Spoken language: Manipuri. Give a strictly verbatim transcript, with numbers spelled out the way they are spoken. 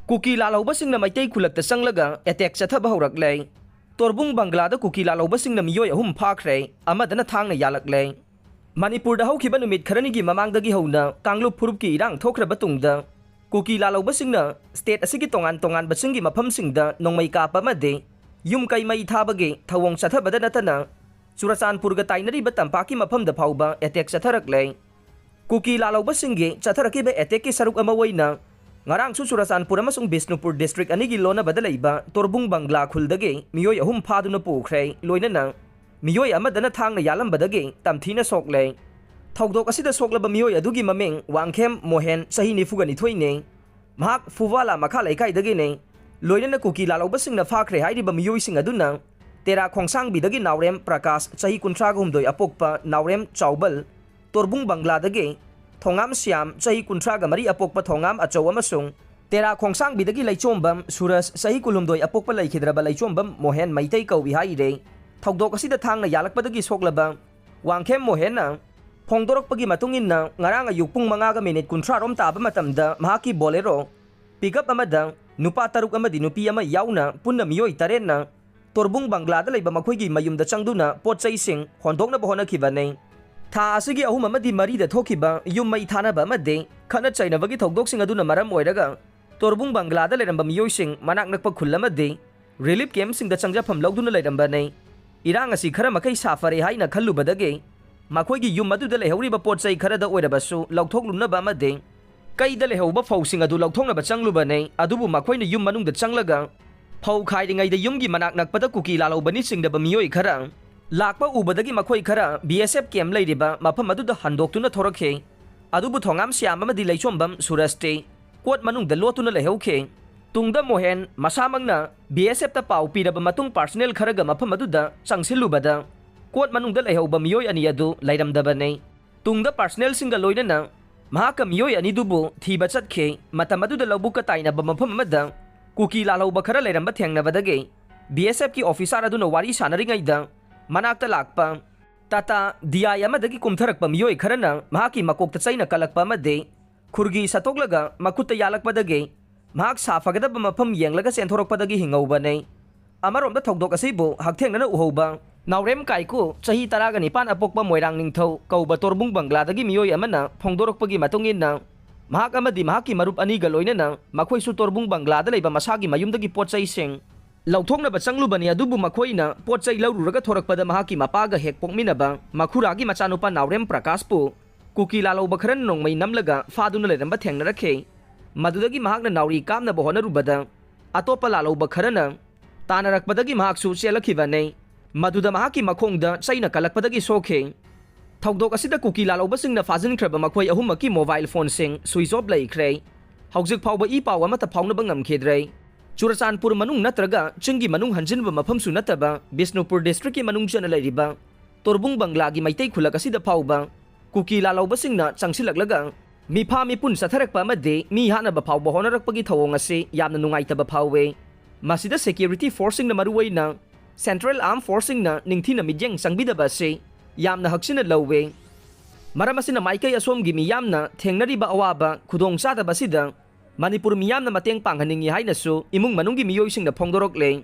ꯀꯨꯀꯤ ꯂꯥꯜꯍꯧꯕꯁꯤꯡꯅ ꯃꯩꯇꯩ ꯈꯨꯜꯂꯛꯇ ꯆꯪꯂꯒ ꯑꯦꯇꯦꯛ ꯆꯠꯊꯕ ꯍꯧꯔꯛꯂꯦ꯫ ꯇꯣꯔꯕꯨꯡ ꯕꯪꯒ꯭ꯂꯥꯗ ꯀꯨꯀꯤ ꯂꯥꯜꯍꯧꯕꯁꯤꯡꯅ ꯃꯤꯑꯣꯏ ꯑꯍꯨꯝ ꯐꯥꯈ꯭ꯔꯦ, ꯑꯃꯗꯅ ꯊꯥꯡꯅ ꯌꯥꯜꯂꯛꯂꯦ꯫ ꯃꯅꯤꯄꯨꯔꯗ ꯍꯧꯈꯤꯕ ꯅꯨꯃꯤꯠ ꯈꯔꯅꯤꯒꯤ ꯃꯃꯥꯡꯗꯒꯤ ꯍꯧꯅ ꯀꯥꯡꯂꯨꯞ ꯐꯨꯔꯨꯞꯀꯤ ꯏꯔꯥꯡ ꯊꯣꯛꯈ꯭ꯔꯕ ꯇꯨꯡꯗ, ꯀꯨꯀꯤ ꯂꯥꯜꯍꯧꯕꯁꯤꯡꯅ ꯁ꯭ꯇꯦꯠ ꯑꯁꯤꯒꯤ ꯇꯣꯉꯥꯟ ꯇꯣꯉꯥꯟꯕ ꯆꯤꯡꯒꯤ ꯃꯐꯝꯁꯤꯡꯗ ꯅꯣꯡꯃꯩ ꯀꯥꯞꯄ ꯑꯃꯗꯤ ꯌꯨꯝ ꯀꯩ ꯃꯩ ꯊꯥꯕꯒꯤ ꯊꯧꯑꯣꯡ ꯆꯠꯊꯕꯗ ꯅꯠꯇꯅ, ꯆꯨꯔꯆꯥꯟꯄꯨꯔꯒ ꯇꯥꯏꯅꯔꯤꯕ ꯇꯝꯄꯥꯛꯀꯤ ꯃꯐꯝꯗ ꯐꯥꯎꯕ ꯑꯦꯇꯦꯛ ꯆꯠꯊꯔꯛꯂꯦ꯫ ꯀꯨꯀꯤ ꯂꯥꯜꯍꯧꯕꯁꯤꯡꯒꯤ ꯆꯠꯊꯔꯛꯈꯤꯕ ꯑꯦꯇꯦꯛꯀꯤ ꯁꯔꯨꯛ ꯑꯃ ꯑꯣꯏꯅ ꯉꯔꯥꯡꯁꯨ ꯆꯨꯔꯆꯥꯟꯄꯨꯔ ꯑꯃꯁꯨꯡ ꯕꯤꯁꯅꯨꯄꯨꯔ ꯗꯤꯁꯇ꯭ꯔꯤꯛ ꯑꯅꯤꯒꯤ ꯂꯣꯟꯅꯕꯗ ꯂꯩꯕ ꯇꯣꯔꯕꯨꯡ ꯕꯪꯒ꯭ꯂꯥ ꯈꯨꯜꯗꯒꯤ ꯃꯤꯑꯣꯏ ꯑꯍꯨꯝ ꯐꯥꯗꯨꯅ ꯄꯨꯈ꯭ꯔꯦ, ꯂꯣꯏꯅꯅ ꯃꯤꯑꯣꯏ ꯑꯃꯗꯅ ꯊꯥꯡꯅ ꯌꯥꯜꯂꯝꯕꯗꯒꯤ ꯇꯝꯊꯤꯅ ꯁꯣꯛꯂꯦ꯫ ꯊꯧꯗꯣꯛ ꯑꯁꯤꯗ ꯁꯣꯛꯂꯕ ꯃꯤꯑꯣꯏ ꯑꯗꯨꯒꯤ ꯃꯃꯤꯡ ꯋꯥꯡꯈꯦꯝ ꯃꯣꯍꯦꯟ, ꯆꯍꯤ ꯅꯤꯐꯨꯒ ꯅꯤꯊꯣꯏꯅꯤ꯫ ꯃꯍꯥꯛ ꯐꯨꯋꯥꯂꯥ ꯃꯈꯥ ꯂꯩꯀꯥꯏꯗꯒꯤꯅꯤ꯫ ꯂꯣꯏꯅꯅ ꯀꯨꯀꯤ ꯂꯥꯜꯍꯧꯕꯁꯤꯡꯅ ꯐꯥꯈ꯭ꯔꯦ ꯍꯥꯏꯔꯤꯕ ꯃꯤꯑꯣꯏꯁꯤꯡ ꯑꯗꯨꯅ ꯇꯦꯔꯥ ꯈꯣꯡꯁꯥꯡꯕꯤꯗꯒꯤ ꯅꯥꯎꯔꯦꯝ ꯄ꯭ꯔꯀꯥꯁ, ꯆꯍꯤ ꯀꯨꯟꯊ꯭ꯔꯥꯒ ꯍꯨꯝꯗꯣꯏ ꯑꯄꯣꯛꯄ ꯅꯥꯎꯔꯦꯝ ꯆꯥꯎꯕꯜ, ꯇꯣꯔꯕꯨꯡ ꯕꯪꯒ꯭ꯂꯥꯗꯒꯤ ꯊꯣꯉꯥꯝ ꯁ꯭ꯌꯥꯝ, ꯆꯍꯤ ꯀꯨꯟꯊ꯭ꯔꯥꯒ ꯃꯔꯤ ꯑꯄꯣꯛꯄ ꯊꯣꯉꯥꯝ ꯑꯆꯧ ꯑꯃꯁꯨꯡ ꯇꯦꯔꯥ ꯈꯣꯡꯁꯥꯡꯕꯤꯗꯒꯤ ꯂꯩꯆꯣꯝꯕꯝ ꯁꯨꯔꯖ, ꯆꯍꯤ ꯀꯨꯟꯍꯨꯝꯗꯣꯏ ꯑꯄꯣꯛꯄ ꯂꯩꯈꯤꯗ꯭ꯔꯕ ꯂꯩꯆꯣꯝꯕꯝ ꯃꯣꯍꯦꯟ ꯃꯩꯇꯩ ꯀꯧꯏ ꯍꯥꯏꯔꯦ꯫ ꯊꯧꯗꯣꯛ ꯑꯁꯤꯗ ꯊꯥꯡꯅ ꯌꯥꯜꯂꯛꯄꯗꯒꯤ ꯁꯣꯛꯂꯕ ꯋꯥꯡꯈꯦꯝ ꯃꯣꯍꯦꯟꯅ ꯐꯣꯡꯗꯣꯔꯛꯄꯒꯤ ꯃꯇꯨꯡ ꯏꯟꯅ, ꯉꯔꯥꯡ ꯑꯌꯨꯛ ꯄꯨꯡ ꯃꯉꯥꯒ ꯃꯤꯅꯤꯠ ꯀꯨꯟꯊ꯭ꯔꯥ ꯔꯣꯝ ꯇꯥꯕ ꯃꯇꯝꯗ ꯃꯍꯥꯛꯀꯤ ꯕꯣꯂꯦꯔꯣ ꯄꯤꯛꯑꯞ ꯑꯃꯗ ꯅꯨꯄꯥ ꯇꯔꯨꯛ ꯑꯃꯗꯤ ꯅꯨꯄꯤ ꯑꯃ ꯌꯥꯎꯅ ꯄꯨꯟꯅ ꯃꯤꯑꯣꯏ ꯇꯔꯦꯠꯅ ꯇꯣꯔꯕꯨꯡ ꯕꯪꯒ꯭ꯂꯥꯗ ꯂꯩꯕ ꯃꯈꯣꯏꯒꯤ ꯃꯌꯨꯝꯗ ꯆꯪꯗꯨꯅ ꯄꯣꯠ ꯆꯩꯁꯤꯡ ꯍꯣꯟꯗꯣꯛꯅꯕ ꯍꯣꯠꯅꯈꯤꯕꯅꯤ꯫ ꯊꯥ ꯑꯁꯤꯒꯤ ꯑꯍꯨꯝ ꯑꯃꯗꯤ ꯃꯔꯤꯗ ꯊꯣꯛꯈꯤꯕ ꯌꯨꯝ ꯃꯩ ꯊꯥꯅꯕ ꯑꯃꯗꯤ ꯈꯠꯅ ꯆꯩꯅꯕꯒꯤ ꯊꯧꯗꯣꯛꯁꯤꯡ ꯑꯗꯨꯅ ꯃꯔꯝ ꯑꯣꯏꯔꯒ ꯇꯣꯔꯕꯨꯡ ꯕꯪꯒ꯭ꯂꯥꯗ ꯂꯩꯔꯝꯕ ꯃꯤꯑꯣꯏꯁꯤꯡ ꯃꯅꯥꯛ ꯅꯛꯄ ꯈꯨꯜ ꯑꯃꯗꯤ ꯔꯤꯂꯤꯐ ꯀꯦꯝꯞꯁꯤꯡꯗ ꯆꯪꯖꯐꯝ ꯂꯧꯗꯨꯅ ꯂꯩꯔꯝꯕꯅꯤ꯫ ꯏꯔꯥꯡ ꯑꯁꯤ ꯈꯔ ꯃꯈꯩ ꯁꯥꯐꯔꯦ ꯍꯥꯏꯅ ꯈꯜꯂꯨꯕꯗꯒꯤ ꯃꯈꯣꯏꯒꯤ ꯌꯨꯝ ꯑꯗꯨꯗ ꯂꯩꯍꯧꯔꯤꯕ ꯄꯣꯠ ꯆꯩ ꯈꯔꯗ ꯑꯣꯏꯔꯕꯁꯨ ꯂꯧꯊꯣꯛꯂꯨꯅꯕ ꯑꯃꯗꯤ ꯀꯩꯗ ꯂꯩꯍꯧꯕ ꯐꯧꯁꯤꯡ ꯑꯗꯨ ꯂꯧꯊꯣꯛꯅꯕ ꯆꯪꯂꯨꯕꯅꯤ꯫ ꯑꯗꯨꯕꯨ ꯃꯈꯣꯏꯅ ꯌꯨꯝ ꯃꯅꯨꯡꯗ ꯆꯪꯂꯒ ꯐꯧ ꯈꯥꯏꯔꯤꯉꯩꯗ ꯌꯨꯝꯒꯤ ꯃꯅꯥꯛ ꯅꯛꯄꯗ ꯀꯨꯀꯤ ꯂꯥꯜꯍꯧꯕꯅꯤ ꯆꯤꯡꯅꯕ ꯃꯤꯑꯣꯏ ꯈꯔ ꯂꯥꯛꯄ ꯎꯕꯗꯒꯤ ꯃꯈꯣꯏ ꯈꯔ ꯕꯤ ꯑꯦꯁ ꯑꯦꯐ ꯀꯦꯝꯞ ꯂꯩꯔꯤꯕ ꯃꯐꯝ ꯑꯗꯨꯗ ꯍꯟꯗꯣꯛꯇꯨꯅ ꯊꯣꯔꯛꯈꯤ꯫ ꯑꯗꯨꯕꯨ ꯊꯣꯉꯥꯝ ꯁ꯭ꯌꯥꯝ ꯑꯃꯗꯤ ꯂꯩꯆꯣꯝꯕꯝ ꯁꯨꯔꯖꯇꯤ ꯀꯣꯠ ꯃꯅꯨꯡꯗ ꯂꯣꯠꯇꯨꯅ ꯂꯩꯍꯧꯈꯤ꯫ ꯇꯨꯡꯗ ꯃꯣꯍꯦꯟ ꯃꯁꯥꯃꯛꯅ ꯕꯤ ꯑꯦꯁ ꯑꯦꯐꯇ ꯄꯥꯎ ꯄꯤꯔꯕ ꯃꯇꯨꯡ ꯄꯥꯔꯁꯅꯦꯜ ꯈꯔꯒ ꯃꯐꯝ ꯑꯗꯨꯗ ꯆꯪꯁꯤꯜꯂꯨꯕꯗ ꯀꯣꯠ ꯃꯅꯨꯡꯗ ꯂꯩꯍꯧꯕ ꯃꯤꯑꯣꯏ ꯑꯅꯤ ꯑꯗꯨ ꯂꯩꯔꯝꯗꯕꯅꯤ꯫ ꯇꯨꯡꯗ ꯄꯥꯔꯁꯅꯦꯜꯁꯤꯡꯒ ꯂꯣꯏꯅꯅ ꯃꯍꯥꯛꯀ ꯃꯤꯑꯣꯏ ꯑꯅꯤꯗꯨꯕꯨ ꯊꯤꯕ ꯆꯠꯈꯤ꯫ ꯃꯇꯝ ꯑꯗꯨꯗ ꯂꯧꯕꯨꯛꯀ ꯇꯥꯏꯅꯕ ꯃꯐꯝ ꯑꯃꯗ ꯀꯨꯀꯤ ꯂꯥꯜꯍꯧꯕ ꯈꯔ ꯂꯩꯔꯝꯕ ꯊꯦꯡꯅꯕꯗꯒꯤ ꯕꯤ ꯑꯦꯁ ꯑꯦꯐꯀꯤ ꯑꯣꯐꯤꯁꯥꯔ ꯑꯗꯨꯅ ꯋꯥꯔꯤ ꯁꯥꯟꯅꯔꯤꯉꯩꯗ ꯃꯅꯥꯛꯇ ꯂꯥꯛꯄ ꯇꯥꯇꯥ ꯗꯤ ꯑꯥꯏ ꯑꯃꯗꯒꯤ ꯀꯨꯝꯊꯔꯛꯄ ꯃꯤꯑꯣꯏ ꯈꯔꯅ ꯃꯍꯥꯛꯀꯤ ꯃꯀꯣꯛꯇ ꯆꯩꯅ ꯀꯜꯂꯛꯄ ꯑꯃꯗꯤ ꯈꯨꯔꯒꯤ ꯁꯠꯇꯣꯛꯂꯒ ꯃꯈꯨꯠꯇ ꯌꯥꯜꯂꯛꯄꯗꯒꯤ ꯃꯍꯥꯛ ꯁꯥꯐꯒꯗꯕ ꯃꯐꯝ ꯌꯦꯡꯂꯒ ꯆꯦꯟꯊꯣꯔꯛꯄꯗꯒꯤ ꯍꯤꯡꯍꯧꯕꯅꯤ꯫ ꯑꯃꯔꯣꯝꯗ ꯊꯧꯗꯣꯛ ꯑꯁꯤꯕꯨ ꯍꯛꯊꯦꯡꯅꯅ ꯎꯍꯧꯕ ꯅꯥꯎꯔꯦꯝ ꯀꯥꯏꯀꯨ, ꯆꯍꯤ ꯇꯔꯥꯒ ꯅꯤꯄꯥꯟ ꯑꯄꯣꯛꯄ ꯃꯣꯏꯔꯥꯡ ꯅꯤꯡꯊꯧ ꯀꯧꯕ ꯇꯣꯔꯕꯨꯡ ꯕꯪꯒ꯭ꯂꯥꯗꯒꯤ ꯃꯤꯑꯣꯏ ꯑꯃꯅ ꯐꯣꯡꯗꯣꯔꯛꯄꯒꯤ ꯃꯇꯨꯡ ꯏꯟꯅ, ꯃꯍꯥꯛ ꯑꯃꯗꯤ ꯃꯍꯥꯛꯀꯤ ꯃꯔꯨꯞ ꯑꯅꯤꯒ ꯂꯣꯏꯅꯅ ꯃꯈꯣꯏꯁꯨ ꯇꯣꯔꯕꯨꯡ ꯕꯪꯒ꯭ꯂꯥꯗ ꯂꯩꯕ ꯃꯁꯥꯒꯤ ꯃꯌꯨꯝꯗꯒꯤ ꯄꯣꯠ ꯆꯩꯁꯤꯡ ꯂꯧꯊꯣꯛꯅꯕ ꯆꯪꯂꯨꯕꯅꯤ꯫ ꯑꯗꯨꯕꯨ ꯃꯈꯣꯏꯅ ꯄꯣꯠ ꯆꯩ ꯂꯧꯔꯨꯔꯒ ꯊꯣꯔꯛꯄꯗ ꯃꯍꯥꯛꯀꯤ ꯃꯄꯥꯒ ꯍꯦꯛ ꯄꯣꯛꯃꯤꯟꯅꯕ ꯃꯈꯨꯔꯥꯒꯤ ꯃꯆꯥꯅꯨꯄꯥ ꯅꯥꯎꯔꯦꯝ ꯄ꯭ꯔꯀꯥꯁꯄꯨ ꯀꯨꯀꯤ ꯂꯥꯂꯧꯕ ꯈꯔꯅ ꯅꯣꯡꯃꯩ ꯅꯝꯂꯒ ꯐꯥꯗꯨꯅ ꯂꯩꯔꯝꯕ ꯊꯦꯡꯅꯔꯛꯈꯤ꯫ ꯃꯗꯨꯗꯒꯤ ꯃꯍꯥꯛꯅ ꯅꯥꯎꯔꯤ ꯀꯥꯞꯅꯕ ꯍꯣꯠꯅꯔꯨꯕꯗ ꯑꯇꯣꯞꯄ ꯂꯥꯂꯧꯕ ꯈꯔꯅ ꯇꯥꯟꯅꯔꯛꯄꯗꯒꯤ ꯃꯍꯥꯛꯁꯨ ꯆꯦꯜꯂꯛꯈꯤꯕꯅꯤ꯫ ꯃꯗꯨꯗ ꯃꯍꯥꯛꯀꯤ ꯃꯈꯣꯡꯗ ꯆꯩꯅ ꯀꯜꯂꯛꯄꯗꯒꯤ ꯁꯣꯛꯈꯤ꯫ ꯊꯧꯗꯣꯛ ꯑꯁꯤꯗ ꯀꯨꯀꯤ ꯂꯥꯂꯧꯕꯁꯤꯡꯅ ꯐꯥꯖꯤꯟꯈ꯭ꯔꯕ ꯃꯈꯣꯏ ꯑꯍꯨꯝꯃꯛꯀꯤ ꯃꯣꯕꯥꯏꯜ ꯐꯣꯟꯁꯤꯡ ꯁ꯭ꯋꯤꯆ ꯑꯣꯐ ꯂꯩꯈ꯭ꯔꯦ꯫ ꯍꯧꯖꯤꯛ ꯐꯥꯎꯕ ꯏ ꯄꯥꯎ ꯑꯃꯠꯇ ꯐꯥꯎꯅꯕ ꯉꯝꯈꯤꯗ꯭ꯔꯦ꯫ ꯆꯨꯔꯆꯥꯟꯄꯨꯔ ꯃꯅꯨꯡ ꯅꯠꯇ꯭ꯔꯒ ꯆꯤꯡꯒꯤ ꯃꯅꯨꯡ ꯍꯟꯖꯤꯟꯕ ꯃꯐꯝꯁꯨ ꯅꯠꯇꯕ ꯕꯤꯁꯅꯨꯄꯨꯔ ꯗꯤꯁꯇ꯭ꯔꯤꯛꯀꯤ ꯃꯅꯨꯡ ꯆꯟꯅ ꯂꯩꯔꯤꯕ ꯇꯣꯔꯕꯨꯡ ꯕꯪꯒ꯭ꯂꯥꯒꯤ ꯃꯩꯇꯩ ꯈꯨꯜꯂꯛ ꯑꯁꯤꯗ ꯐꯥꯎꯕ ꯀꯨꯀꯤ ꯂꯥꯂꯧꯕꯁꯤꯡꯅ ꯆꯪꯁꯤꯜꯂꯛꯂꯒ ꯃꯤꯐꯥ ꯃꯤꯄꯨꯟ ꯆꯠꯊꯔꯛꯄ ꯑꯃꯗꯤ ꯃꯤ ꯍꯥꯠꯅꯕ ꯐꯥꯎꯕ ꯍꯣꯠꯅꯔꯛꯄꯒꯤ ꯊꯧꯑꯣꯡ ꯑꯁꯤ ꯌꯥꯝꯅ ꯅꯨꯡꯉꯥꯏꯇꯕ ꯐꯥꯎꯏ꯫ ꯃꯁꯤꯗ ꯁꯦꯀ꯭ꯌꯨꯔꯤꯇꯤ ꯐꯣꯔꯁꯁꯤꯡꯅ, ꯃꯔꯨꯑꯣꯏꯅ ꯁꯦꯟꯇ꯭ꯔꯦꯜ ꯑꯥꯔꯝ ꯐꯣꯔꯁꯁꯤꯡꯅ ꯅꯤꯡꯊꯤꯅ ꯃꯤꯠꯌꯦꯡ ꯆꯪꯕꯤꯗꯕ ꯑꯁꯤ ꯌꯥꯝꯅ ꯍꯛꯆꯤꯟꯅ ꯂꯧꯏ꯫ ꯃꯔꯝ ꯑꯁꯤꯅ ꯃꯥꯏꯀꯩ ꯑꯁꯣꯝꯒꯤ ꯃꯤꯌꯥꯝꯅ ꯊꯦꯡꯅꯔꯤꯕ ꯑꯋꯥꯕ ꯈꯨꯗꯣꯡꯆꯥꯗꯕ ꯑꯁꯤꯗ ꯃꯅꯤꯄꯨꯔ ꯃꯤꯌꯥꯝꯅ ꯃꯇꯦꯡ ꯄꯥꯡꯍꯟꯅꯤꯡꯏ ꯍꯥꯏꯅꯁꯨ ꯏꯃꯨꯡ ꯃꯅꯨꯡꯒꯤ ꯃꯤꯑꯣꯏꯁꯤꯡꯅ ꯐꯣꯡꯗꯣꯔꯛꯂꯦ꯫